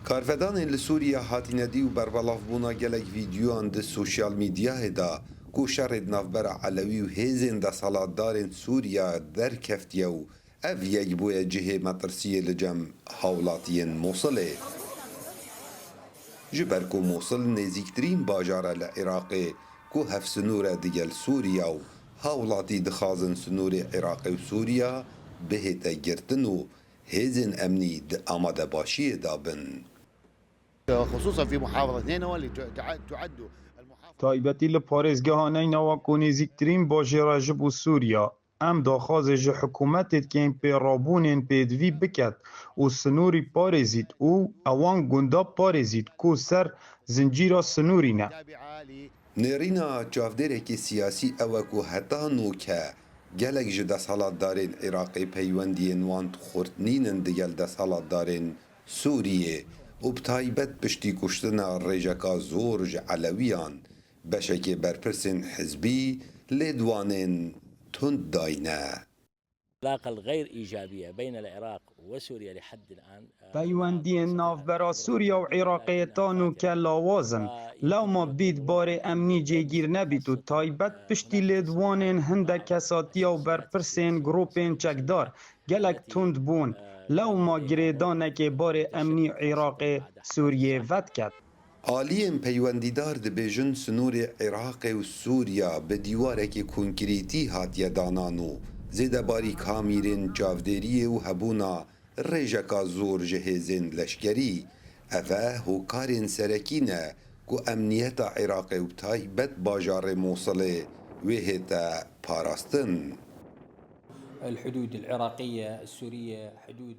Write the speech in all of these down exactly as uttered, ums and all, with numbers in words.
Karvedanên li Sûriye hatine dî û berbelavbûna gelek vîdyoyan di sosyal medyayê de ku şerê di navbera Elewî û hêzên desthilatdarên Sûriye derkeftiye û ev yek bûye cihê metirsiyê li cem hawlatiyên Mûsilê. Ji ber ku Mûsil nêzîktirîn bajar e li Iraqê ku hevsinûr e digel Sûriya û hawlatî dixwazin sinûrê Iraqê û Sûriya bihête girtin û hêzên emnî di amadebaşiyê de bin. خصوصا في محافظة نينوى اللي تع- تعد المحافظة Taybetî li parêzgeha Neynawa ku nêzîktirîn bajêr e ji bo Sûriya. Em daxwazê ji hikûmetê dikin pêrabûnên pêdivî biket û sinûrî parêzît û ewan gunda parêzît ku ser zincîra sinûrî ne. Nêrîna çavdêrekî siyasî ew e ku heta nûke gelek ji desthilatdarên Iraqê peywendiyên wan xurt nînin digel desthilatdarên Sûriyê û bi taybet piştî kuştina rêjeka zor ji Elewiyan beşekê berpirsên hizbî lêdwanên tund dayne. العلاقة الغير إيجابية بين العراق وسوريا لحد الآن Peywendiyên navbera Sûriya û Iraqê ta nûke lawaz in. Lewma bît barê emnî cêgîr nebît û taybet piştî lêdwanên hindek kesatiya û berpirsên grûpên çekdar gelek tund bûn. Lewma girêdanekê barê emnî Iraqê Sûriyê vediket. Aliyên peywendîdar dibêjin sinûrê Iraqê û Sûriya bi dîwarekî konkrîtî hatiye danan û zêdebarî kamîrên çavdêriyê û hebûna rêjeka zor ji hêzên leşkerî. Ev e hokarên serekî ne ku emniyeta Iraqê û bi taybet bajarê Mûsilê wê hête parastin. الحدود العراقية السورية حدود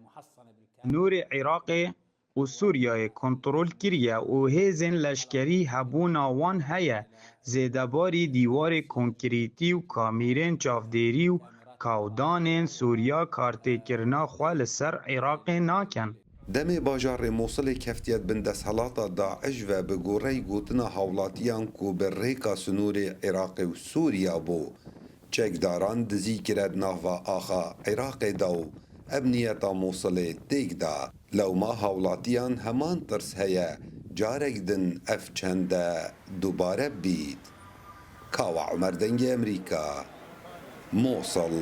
محصنة بالكامل. Nûrê Iraqê û Sûriyeyê kontrol kiriye û hêzên leşkerî hebûna wan heye. Zêdebarî dîwarê konkrîtî û kamîrên çavdêrî û kawdanên Sûriya kartêkirina xwe li ser Iraqê nakin. Demê bajarê Mûsilê keftiye bin desthilata DAIŞ ve, bi goreyî gotina hawlatiyan ku bi rêka sinûrê Iraqê û Sûriya bû, çekdaran dizî kire di nava axa Iraqê de û emniyeta Mûsilê têk da. Lewma hawlatiyan heman tirs heye carek din ev çende dubare bît. Kawa Umer, Dengê Emerîka, Mûsil.